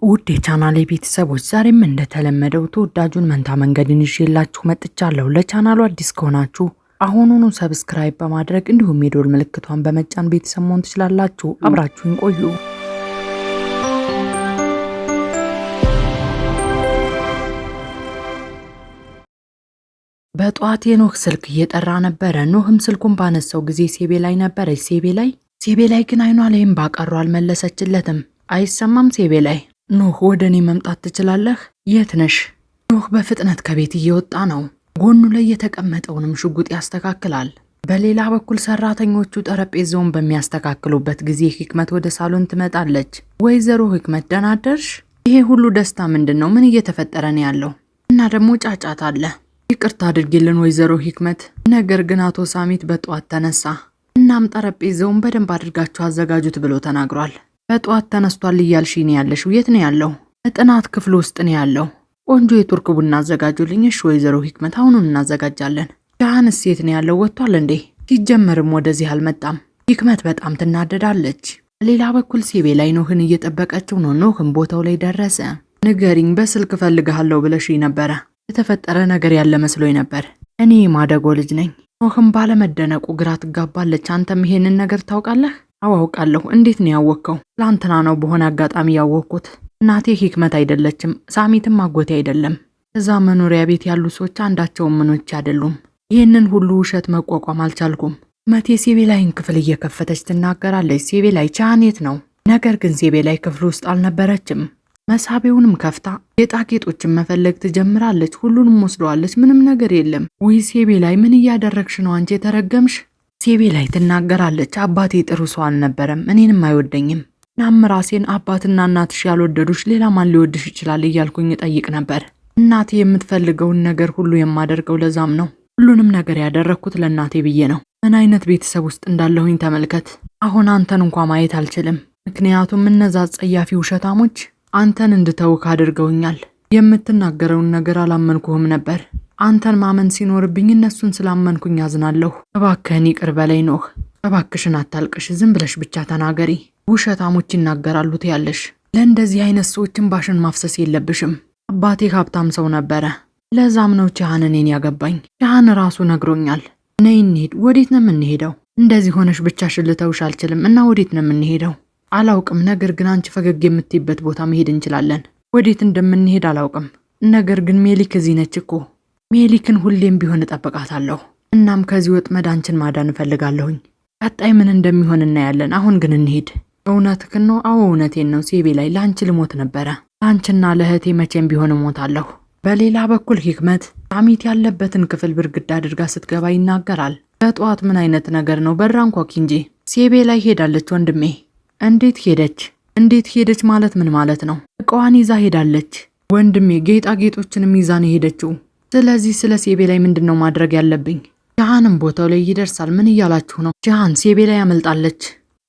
ውድ የቻናሌ ቤተሰቦች፣ ዛሬም እንደተለመደው ተወዳጁን መንታ መንገድን ይዤላችሁ መጥቻለሁ። ለቻናሉ አዲስ ከሆናችሁ አሁኑኑ subscribe በማድረግ እንዲሁም የደወል ምልክቷን በመጫን ቤተሰብ መሆን ትችላላችሁ። አብራችሁን ቆዩ። በጠዋት የኖህ ስልክ እየጠራ ነበረ። ኖህም ስልኩን ባነሳው ጊዜ ሴቤ ላይ ነበረች። ሴቤ ላይ ግን አይኗ ላይም ባቀሩ አልመለሰችለትም። አይሰማም ሴቤ ላይ። ኖህ፣ ወደ እኔ መምጣት ትችላለህ? የት ነሽ? ኖህ በፍጥነት ከቤት እየወጣ ነው። ጎኑ ላይ የተቀመጠውንም ሽጉጥ ያስተካክላል። በሌላ በኩል ሰራተኞቹ ጠረጴዛውን በሚያስተካክሉበት ጊዜ ህክመት ወደ ሳሎን ትመጣለች። ወይዘሮ ህክመት፣ ደህና አደርሽ? ይሄ ሁሉ ደስታ ምንድን ነው? ምን እየተፈጠረ ነው ያለው? እና ደግሞ ጫጫታ አለ። ይቅርታ አድርጊልን ወይዘሮ ህክመት፣ ነገር ግን አቶ ሳሚት በጠዋት ተነሳ። እናም ጠረጴዛውን በደንብ አድርጋችሁ አዘጋጁት ብሎ ተናግሯል። በጠዋት ተነስቷል እያልሽኝ ነው ያለሽው? የት ነው ያለው? ጥናት ክፍል ውስጥ ነው ያለው። ቆንጆ የቱርክ ቡና አዘጋጁልኝ። እሺ ወይዘሮ ህክመት፣ አሁኑን እናዘጋጃለን። ጃሃንስ የት ነው ያለው? ወጥቷል እንዴ? ሲጀመርም ወደዚህ አልመጣም። ህክመት በጣም ትናደዳለች። ሌላ በኩል ሴቤ ላይ ኖህን እየጠበቀችው ነው። ኖህም ቦታው ላይ ደረሰ። ንገሪኝ፣ በስልክ እፈልግሃለሁ ብለሽኝ ነበረ። የተፈጠረ ነገር ያለ መስሎኝ ነበር። እኔ የማደጎ ልጅ ነኝ። ኖህም ባለመደነቁ ግራ ትጋባለች። አንተም ይሄንን ነገር ታውቃለህ? አዎ አውቃለሁ። እንዴት ነው ያወቅከው? ትላንትና ነው በሆነ አጋጣሚ ያወቅኩት። እናቴ ሂክመት አይደለችም፣ ሳሚትም አጎቴ አይደለም። እዛ መኖሪያ ቤት ያሉ ሰዎች አንዳቸውም ምኖች አይደሉም። ይህንን ሁሉ ውሸት መቋቋም አልቻልኩም። መቴ ሴቤላይን ክፍል እየከፈተች ትናገራለች። ሴቤላይ፣ ቻኔት ነው። ነገር ግን ሴቤላይ ክፍል ውስጥ አልነበረችም። መሳቢያውንም ከፍታ ጌጣጌጦችን መፈለግ ትጀምራለች። ሁሉንም ወስደዋለች። ምንም ነገር የለም። ውይ ሴቤላይ፣ ምን እያደረግሽ ነው አንቺ የተረገምሽ? ሴቤላይ ትናገራለች። አባቴ ጥሩ ሰው አልነበረም፣ እኔንም አይወደኝም። እናም ራሴን አባትና እናትሽ ያልወደዱሽ ሌላ ማን ሊወድሽ ይችላል እያልኩኝ እጠይቅ ነበር። እናቴ የምትፈልገውን ነገር ሁሉ የማደርገው ለዛም ነው። ሁሉንም ነገር ያደረግኩት ለእናቴ ብዬ ነው። ምን አይነት ቤተሰብ ውስጥ እንዳለሁኝ ተመልከት። አሁን አንተን እንኳ ማየት አልችልም፣ ምክንያቱም እነዛ ጸያፊ ውሸታሞች አንተን እንድተውክ አድርገውኛል። የምትናገረውን ነገር አላመንኩህም ነበር። አንተን ማመን ሲኖርብኝ እነሱን ስላመንኩኝ አዝናለሁ። እባክህን ይቅር በለኝ ኖህ። እባክሽን አታልቅሽ፣ ዝም ብለሽ ብቻ ተናገሪ። ውሸታሞች ይናገራሉ ትያለሽ። ለእንደዚህ አይነት ሰዎችን ባሽን ማፍሰስ የለብሽም። አባቴ ሀብታም ሰው ነበረ። ለዛም ነው ቻህን እኔን ያገባኝ። ቻህን ራሱ ነግሮኛል። ነይ እንሂድ። ወዴት ነው የምንሄደው? እንደዚህ ሆነሽ ብቻሽን ልተውሽ አልችልም። እና ወዴት ነው የምንሄደው? አላውቅም። ነገር ግን አንቺ ፈገግ የምትይበት ቦታ መሄድ እንችላለን። ወዴት እንደምንሄድ አላውቅም። ነገር ግን ሜሊክ እዚህ ነች እኮ። ሜሊክን ሁሌም ቢሆን እጠብቃታለሁ። እናም ከዚህ ወጥመድ አንቺን ማዳን እፈልጋለሁኝ። ቀጣይ ምን እንደሚሆን እናያለን። አሁን ግን እንሂድ። እውነትህን ነው? አዎ እውነቴን ነው። ሴቤ ላይ ለአንቺ ልሞት ነበረ። ለአንቺና ለእህቴ መቼም ቢሆን እሞታለሁ። በሌላ በኩል ሂክመት ሳሚት ያለበትን ክፍል ብርግድ አድርጋ ስትገባ ይናገራል። በጠዋት ምን አይነት ነገር ነው? በር አንኳኪ እንጂ። ሴቤ ላይ ሄዳለች ወንድሜ። እንዴት ሄደች? እንዴት ሄደች ማለት ምን ማለት ነው? እቃዋን ይዛ ሄዳለች ወንድሜ። ጌጣጌጦችንም ይዛ ነው የሄደችው። ስለዚህ ስለ ሴቤ ላይ ምንድን ነው ማድረግ ያለብኝ? ጃሃንም ቦታው ላይ ይደርሳል። ምን እያላችሁ ነው? ጃሃን፣ ሴቤ ላይ ያመልጣለች።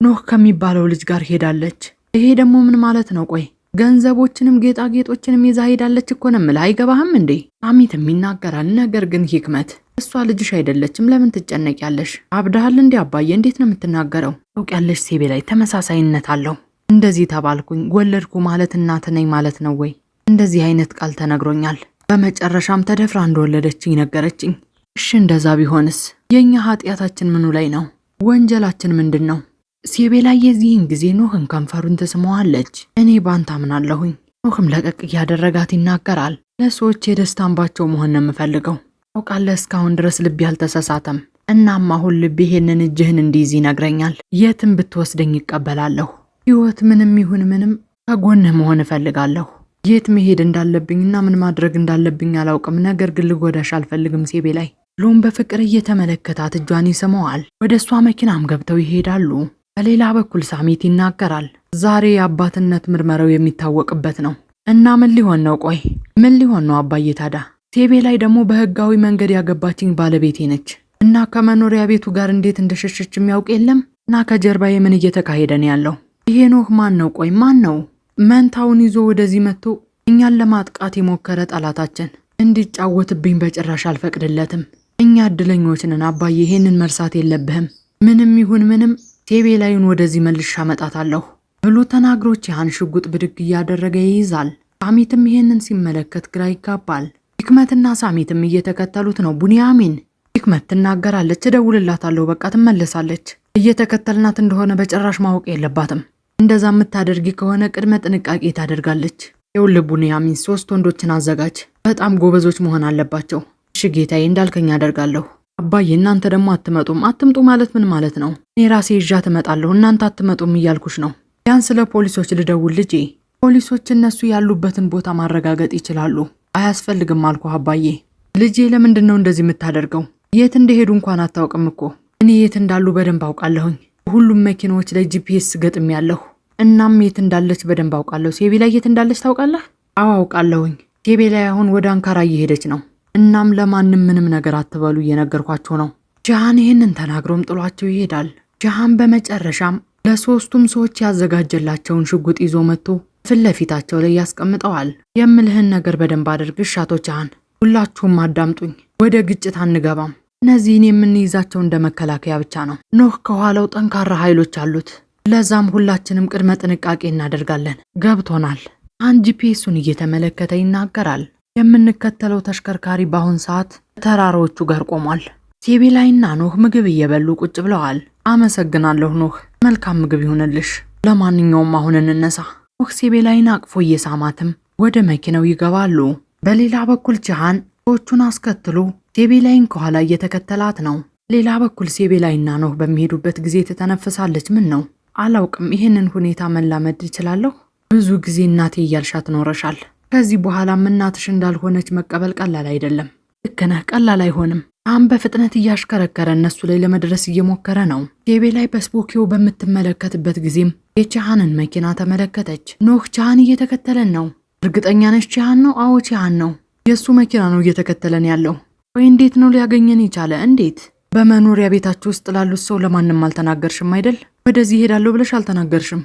ኖህ ከሚባለው ልጅ ጋር ሄዳለች። ይሄ ደግሞ ምን ማለት ነው? ቆይ ገንዘቦችንም ጌጣጌጦችንም ይዛ ሄዳለች እኮ ነው የምልህ። አይገባህም እንዴ? አሚትም ይናገራል። ነገር ግን ሂክመት፣ እሷ ልጅሽ አይደለችም፣ ለምን ትጨነቂያለሽ? አብዳሃል እንዴ አባዬ? እንዴት ነው የምትናገረው? ታውቂያለሽ፣ ሴቤ ላይ ተመሳሳይነት አለው። እንደዚህ ተባልኩኝ፣ ወለድኩ ማለት እናት ነኝ ማለት ነው ወይ? እንደዚህ አይነት ቃል ተነግሮኛል። በመጨረሻም ተደፍራ እንደወለደችኝ ነገረችኝ። እሺ እንደዛ ቢሆንስ የእኛ ኃጢአታችን ምኑ ላይ ነው? ወንጀላችን ምንድን ነው? ሴቤ ላይ የዚህን ጊዜ ኖህን ከንፈሩን ትስመዋለች። እኔ ባንተ አምናለሁኝ። ኖህም ለቀቅ እያደረጋት ይናገራል። ለሰዎች የደስታ እንባቸው መሆን ነው የምፈልገው። ታውቃለህ፣ እስካሁን ድረስ ልቤ አልተሳሳተም። እናም አሁን ልቤ ይሄንን እጅህን እንዲይዝ ይነግረኛል። የትም ብትወስደኝ ይቀበላለሁ። ህይወት ምንም ይሁን ምንም ከጎንህ መሆን እፈልጋለሁ። የት መሄድ እንዳለብኝና ምን ማድረግ እንዳለብኝ አላውቅም። ነገር ግን ልጎዳሽ አልፈልግም ሴቤ ላይ ብሎም በፍቅር እየተመለከታት እጇን ይስመዋል። ወደ እሷ መኪናም ገብተው ይሄዳሉ። በሌላ በኩል ሳሚት ይናገራል። ዛሬ የአባትነት ምርመራው የሚታወቅበት ነው እና ምን ሊሆን ነው? ቆይ ምን ሊሆን ነው አባዬ ታዳ? ሴቤ ላይ ደግሞ በህጋዊ መንገድ ያገባችኝ ባለቤቴ ነች እና ከመኖሪያ ቤቱ ጋር እንዴት እንደሸሸች የሚያውቅ የለም። እና ከጀርባዬ ምን እየተካሄደ ነው ያለው? ይሄ ኖህ ማን ነው? ቆይ ማን ነው? መንታውን ይዞ ወደዚህ መጥቶ እኛን ለማጥቃት የሞከረ ጠላታችን እንዲጫወትብኝ በጭራሽ አልፈቅድለትም። እኛ እድለኞች ነን አባዬ፣ ይሄንን መርሳት የለብህም። ምንም ይሁን ምንም ሴቤ ላይን ወደዚህ መልሻ አመጣታለሁ ብሎ ተናግሮ ቺሃን ሽጉጥ ብድግ እያደረገ ይይዛል። ሳሚትም ይሄንን ሲመለከት ግራ ይጋባል። ሂክመትና ሳሚትም እየተከተሉት ነው። ቡንያሚን ሂክመት ትናገራለች። እደውልላታለሁ፣ በቃ ትመለሳለች። እየተከተልናት እንደሆነ በጭራሽ ማወቅ የለባትም። እንደዛ የምታደርጊ ከሆነ ቅድመ ጥንቃቄ ታደርጋለች። ይኸውልህ ቡንያሚን፣ 3 ወንዶችን አዘጋጅ። በጣም ጎበዞች መሆን አለባቸው። እሺ ጌታዬ፣ እንዳልከኝ አደርጋለሁ። አባዬ፣ እናንተ ደግሞ አትመጡም። አትምጡ ማለት ምን ማለት ነው? እኔ ራሴ ይዣት እመጣለሁ፣ እናንተ አትመጡም እያልኩሽ ነው። ቢያንስ ለፖሊሶች ልደውል ልጄ። ፖሊሶች እነሱ ያሉበትን ቦታ ማረጋገጥ ይችላሉ። አያስፈልግም አልኩህ አባዬ። ልጄ፣ ለምንድን ነው እንደዚህ የምታደርገው? የት እንደሄዱ እንኳን አታውቅም እኮ። እኔ የት እንዳሉ በደንብ አውቃለሁኝ። ሁሉም መኪናዎች ላይ GPS ገጥሜያለሁ። እናም የት እንዳለች በደንብ አውቃለሁ። ሴቤ ላይ የት እንዳለች ታውቃለህ? አዎ አውቃለሁኝ። ሴቤ ላይ አሁን ወደ አንካራ እየሄደች ነው። እናም ለማንም ምንም ነገር አትበሉ እየነገርኳቸው ነው። ጃሃን ይህንን ተናግሮም ጥሏቸው ይሄዳል። ጃሃን በመጨረሻም ለሶስቱም ሰዎች ያዘጋጀላቸውን ሽጉጥ ይዞ መጥቶ ፊት ለፊታቸው ላይ ያስቀምጠዋል። የምልህን ነገር በደንብ አድርግ እሺ አቶ ጃሃን፣ ሁላችሁም አዳምጡኝ። ወደ ግጭት አንገባም። እነዚህን የምንይዛቸው እንደ መከላከያ ብቻ ነው። ኖህ ከኋላው ጠንካራ ኃይሎች አሉት። ለዛም ሁላችንም ቅድመ ጥንቃቄ እናደርጋለን። ገብቶናል። አንድ GPS ኡን እየተመለከተ ይናገራል። የምንከተለው ተሽከርካሪ በአሁን ሰዓት ተራራዎቹ ጋር ቆሟል። ሴቤላይና ኖህ ምግብ እየበሉ ቁጭ ብለዋል። አመሰግናለሁ ኖህ፣ መልካም ምግብ ይሁንልሽ። ለማንኛውም አሁን እንነሳ። ኖህ ሴቤላይን አቅፎ እየሳማትም ወደ መኪናው ይገባሉ። በሌላ በኩል ጂሃን ሰዎቹን አስከትሎ ሴቤላይን ከኋላ እየተከተላት ነው። ሌላ በኩል ሴቤላይና ኖህ በሚሄዱበት ጊዜ ትተነፍሳለች። ምን ነው አላውቅም፣ ይህንን ሁኔታ መላመድ እችላለሁ። ብዙ ጊዜ እናቴ እያልሻት ኖረሻል። ከዚህ በኋላም እናትሽ እንዳልሆነች መቀበል ቀላል አይደለም። ልክ ነህ፣ ቀላል አይሆንም። አሁን በፍጥነት እያሽከረከረ እነሱ ላይ ለመድረስ እየሞከረ ነው። ሴቤላይ በስፖኪዮ በምትመለከትበት ጊዜም የቺሃንን መኪና ተመለከተች። ኖህ ቺሃን እየተከተለን ነው። እርግጠኛ ነሽ ቺሃን ነው? አዎ ቺሃን ነው። የእሱ መኪና ነው እየተከተለን ያለው። ወይ እንዴት ነው ሊያገኘን የቻለ? እንዴት? በመኖሪያ ቤታችሁ ውስጥ ላሉት ሰው ለማንም አልተናገርሽም አይደል? ወደዚህ እሄዳለሁ ብለሽ አልተናገርሽም።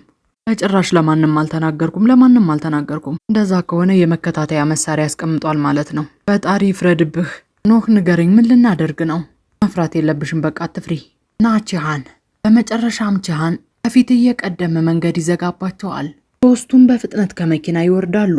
በጭራሽ ለማንም አልተናገርኩም፣ ለማንም አልተናገርኩም። እንደዛ ከሆነ የመከታተያ መሳሪያ ያስቀምጧል ማለት ነው። ፈጣሪ ይፍረድብህ። ኖህ ንገረኝ፣ ምን ልናደርግ ነው? መፍራት የለብሽም በቃ አትፍሪ። ና ቺሃን። በመጨረሻም ቺሃን ከፊት እየቀደመ መንገድ ይዘጋባቸዋል። ሶስቱም በፍጥነት ከመኪና ይወርዳሉ።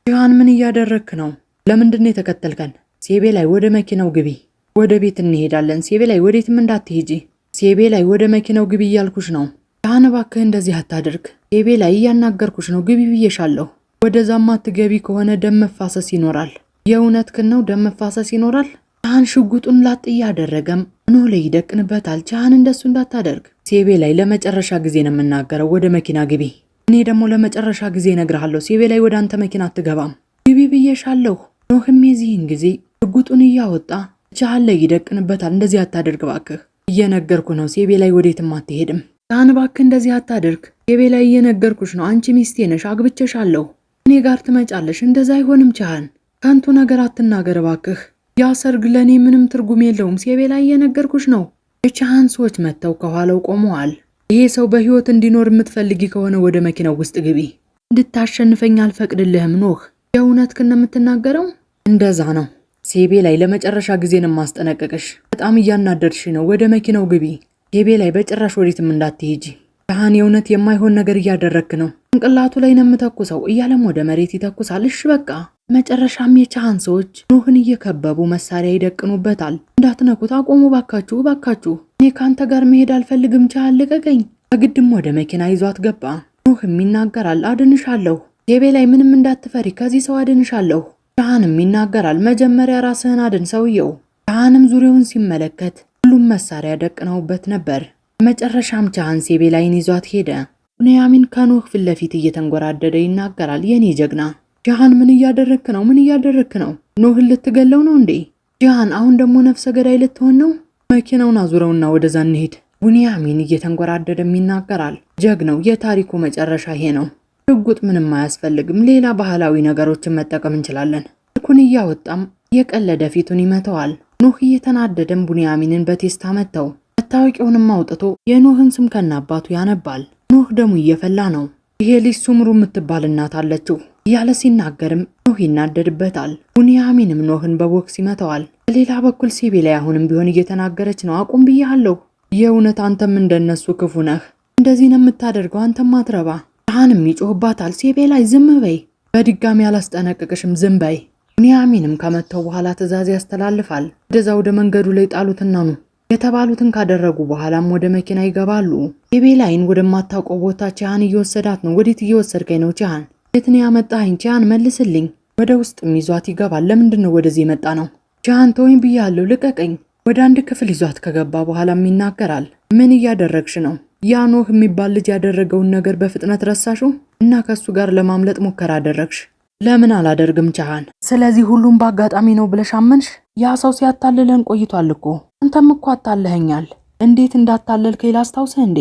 ቺሃን ምን እያደረግክ ነው? ለምንድን ነው የተከተልከን? ሴቤ ላይ ወደ መኪናው ግቢ፣ ወደ ቤት እንሄዳለን። ሴቤ ላይ ወዴትም እንዳትሄጂ። ሴቤ ላይ ወደ መኪናው ግቢ እያልኩሽ ነው። ቺሃን እባክህ እንደዚህ አታድርግ። ሴቤ ላይ እያናገርኩሽ ነው፣ ግቢ ብዬሻለሁ። ወደዛማ አትገቢ ከሆነ ደም መፋሰስ ይኖራል። የእውነትህን ነው? ደም መፋሰስ ይኖራል። ቺሃን ሽጉጡን ላጥ እያደረገም ኖህ ላይ ይደቅንበታል። ቺሃን እንደሱ እንዳታደርግ። ሴቤ ላይ ለመጨረሻ ጊዜ ነው የምናገረው፣ ወደ መኪና ግቢ። እኔ ደግሞ ለመጨረሻ ጊዜ እነግርሃለሁ፣ ሴቤ ላይ ወደ አንተ መኪና አትገባም፣ ግቢ ብዬሻለሁ። ኖህም የዚህን ጊዜ ሽጉጡን እያወጣ ቺሃን ላይ ይደቅንበታል። እንደዚህ አታደርግ እባክህ፣ እየነገርኩ ነው። ሴቤ ላይ ወዴትም አትሄድም። ቺሃን እባክህ እንደዚህ አታደርግ። ሴቤ ላይ እየነገርኩሽ ነው። አንቺ ሚስቴ ነሽ፣ አግብቼሻለሁ። እኔ ጋር ትመጫለሽ። እንደዛ አይሆንም ቺሃን፣ ከንቱ ነገር አትናገር እባክህ። ያ ሰርግ ለእኔ ምንም ትርጉም የለውም። ሴቤ ላይ እየነገርኩሽ ነው። የቺሃን ሰዎች መጥተው ከኋላው ቆመዋል። ይሄ ሰው በህይወት እንዲኖር የምትፈልጊ ከሆነ ወደ መኪናው ውስጥ ግቢ። እንድታሸንፈኝ አልፈቅድልህም ኖህ። የእውነትህን ነው የምትናገረው? እንደዛ ነው። ሴቤ ላይ ለመጨረሻ ጊዜ ነው የማስጠነቅቅሽ። በጣም እያናደድሽ ነው። ወደ መኪናው ግቢ። ሴቤ ላይ በጭራሽ ወዴትም እንዳትሄጂ። ቺሃን የእውነት የማይሆን ነገር እያደረግክ ነው። ጭንቅላቱ ላይ ነው የምተኩሰው እያለም ወደ መሬት ይተኩሳል። እሺ በቃ። መጨረሻም የቺሃን ሰዎች ኖህን እየከበቡ መሳሪያ ይደቅኑበታል። እንዳትነኩት፣ አቆሙ ባካችሁ፣ ባካችሁ። እኔ ካንተ ጋር መሄድ አልፈልግም ቺሃን ልቀቀኝ። በግድም ወደ መኪና ይዟት ገባ። ኖህም ይናገራል፣ አድንሻለሁ ሴቤ ላይ ምንም እንዳትፈሪ፣ ከዚህ ሰው አድንሻለሁ። ቺሃንም ይናገራል፣ መጀመሪያ ራስህን አድን ሰውየው። ቺሃንም ዙሪያውን ሲመለከት ሁሉም መሳሪያ ደቅነውበት ነበር። መጨረሻም ቺሃን ሴቤ ላይን ይዟት ሄደ። ቡንያሚን ከኖህ ፊት ለፊት እየተንጎራደደ ይናገራል፣ የኔ ጀግና ጂሃን ምን እያደረክ ነው? ምን እያደረክ ነው? ኖህን ልትገለው ነው እንዴ? ጂሃን አሁን ደግሞ ነፍሰ ገዳይ ልትሆን ነው? መኪናውን አዙረውና ወደዛ እንሂድ። ቡንያሚን እየተንጎራደደም ይናገራል፣ ጀግናው የታሪኩ መጨረሻ ይሄ ነው። ሽጉጥ ምንም አያስፈልግም። ሌላ ባህላዊ ነገሮችን መጠቀም እንችላለን። ስልኩን እያወጣም የቀለደ ፊቱን ይመተዋል። ኖህ እየተናደደም ቡንያሚንን በቴስታ መተው። መታወቂያውንም አውጥቶ የኖህን ስም ከናባቱ ያነባል። ኖህ ደሙ እየፈላ ነው። ይሄ ልጅ ሱምሩ የምትባል እናት አለችው እያለ ሲናገርም ኖህ ይናደድበታል። ቡንያሚንም ኖህን በቦክስ ይመተዋል። በሌላ በኩል ሴቤ ላይ አሁንም ቢሆን እየተናገረች ነው። አቁም ብያለሁ። የእውነት አንተም እንደነሱ ክፉ ነህ። እንደዚህ ነው የምታደርገው። አንተም አትረባ። ቻሃንም ይጮህባታል። ሴቤ ላይ ዝም በይ፣ በድጋሚ አላስጠነቅቅሽም፣ ዝም በይ። ቡንያሚንም ከመተው በኋላ ትዕዛዝ ያስተላልፋል። ወደዛ ወደ መንገዱ ላይ ጣሉትና ነው የተባሉትን ካደረጉ በኋላም ወደ መኪና ይገባሉ። ሴቤላይን ወደማታውቀው ቦታ ቻሃን እየወሰዳት ነው። ወዴት እየወሰድከኝ ነው ቻሃን? የት ነው ያመጣኸኝ? ቻሃን መልስልኝ። ወደ ውስጥም ይዟት ይገባል። ለምንድን ነው ወደዚህ የመጣ ነው? ቻሃን ተወኝ ብያለሁ፣ ልቀቀኝ። ወደ አንድ ክፍል ይዟት ከገባ በኋላም ይናገራል። ምን እያደረግሽ ነው? ያ ኖህ የሚባል ልጅ ያደረገውን ነገር በፍጥነት ረሳሽው እና ከእሱ ጋር ለማምለጥ ሙከራ አደረግሽ። ለምን አላደርግም ቻሃን? ስለዚህ ሁሉም በአጋጣሚ ነው ብለሽ አመንሽ? ያ ሰው ሲያታልለን ቆይቷል እኮ። አንተም እኮ አታለኸኛል። እንዴት እንዳታለልከኝ ላስታውስህ እንዴ?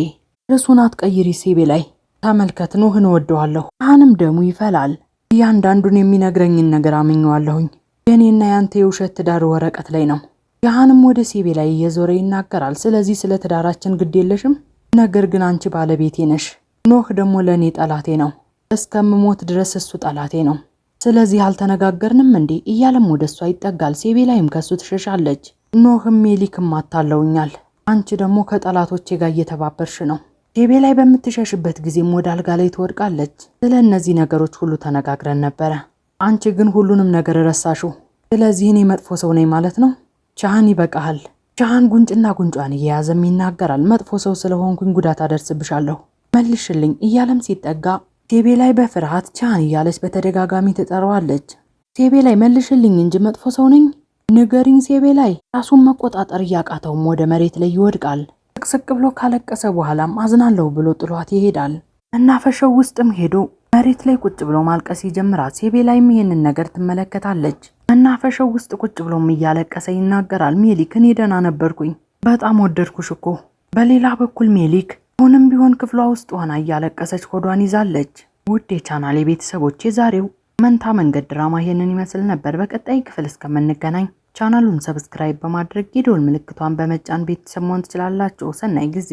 ርዕሱን አትቀይሪ ሴቤ ላይ ተመልከት፣ ኖህን እወደዋለሁ። ቻሃንም ደሙ ይፈላል። እያንዳንዱን የሚነግረኝን ነገር አምኜዋለሁኝ። የእኔና ያንተ የውሸት ትዳር ወረቀት ላይ ነው። ቻሃንም ወደ ሴቤ ላይ እየዞረ ይናገራል። ስለዚህ ስለ ትዳራችን ግድ የለሽም፣ ነገር ግን አንቺ ባለቤቴ ነሽ። ኖህ ደግሞ ለእኔ ጠላቴ ነው። እስከምሞት ድረስ እሱ ጠላቴ ነው። ስለዚህ አልተነጋገርንም እንዴ እያለም ወደ እሷ ይጠጋል። ሴቤ ላይም ከሱ ትሸሻለች። ኖህም ሜሊክም አታለውኛል፣ አንቺ ደግሞ ከጠላቶቼ ጋር እየተባበርሽ ነው። ሴቤ ላይ በምትሸሽበት ጊዜም ወደ አልጋ ላይ ትወድቃለች። ስለ እነዚህ ነገሮች ሁሉ ተነጋግረን ነበረ። አንቺ ግን ሁሉንም ነገር ረሳሽው። ስለዚህ እኔ መጥፎ ሰው ነኝ ማለት ነው? ቻሃን ይበቃሃል። ቻሃን ጉንጭና ጉንጯን እየያዘም ይናገራል። መጥፎ ሰው ስለሆንኩኝ ጉዳት አደርስብሻለሁ፣ መልሽልኝ እያለም ሲጠጋ ሴቤ ላይ በፍርሃት ቻሃን እያለች በተደጋጋሚ ትጠራዋለች። ሴቤ ላይ መልሽልኝ እንጂ መጥፎ ሰው ነኝ ንገሪኝ። ሴቤ ላይ ራሱን መቆጣጠር እያቃተውም ወደ መሬት ላይ ይወድቃል። ስቅስቅ ብሎ ካለቀሰ በኋላም አዝናለሁ ብሎ ጥሏት ይሄዳል። መናፈሻው ውስጥም ሄዶ መሬት ላይ ቁጭ ብሎ ማልቀስ ይጀምራል። ሴቤ ላይም ይሄንን ነገር ትመለከታለች። መናፈሻው ውስጥ ቁጭ ብሎም እያለቀሰ ይናገራል። ሜሊክ እኔ ደህና ነበርኩኝ፣ በጣም ወደድኩሽ እኮ። በሌላ በኩል ሜሊክ አሁንም ቢሆን ክፍሏ ውስጥ ሆና እያለቀሰች ሆዷን ይዛለች። ውድ የቻናሌ ቤተሰቦች የዛሬው መንታ መንገድ ድራማ ይሄንን ይመስል ነበር። በቀጣይ ክፍል እስከምንገናኝ ቻናሉን subscribe በማድረግ የደወል ምልክቷን በመጫን ቤተሰብ መሆን ትችላላችሁ። ሰናይ ጊዜ።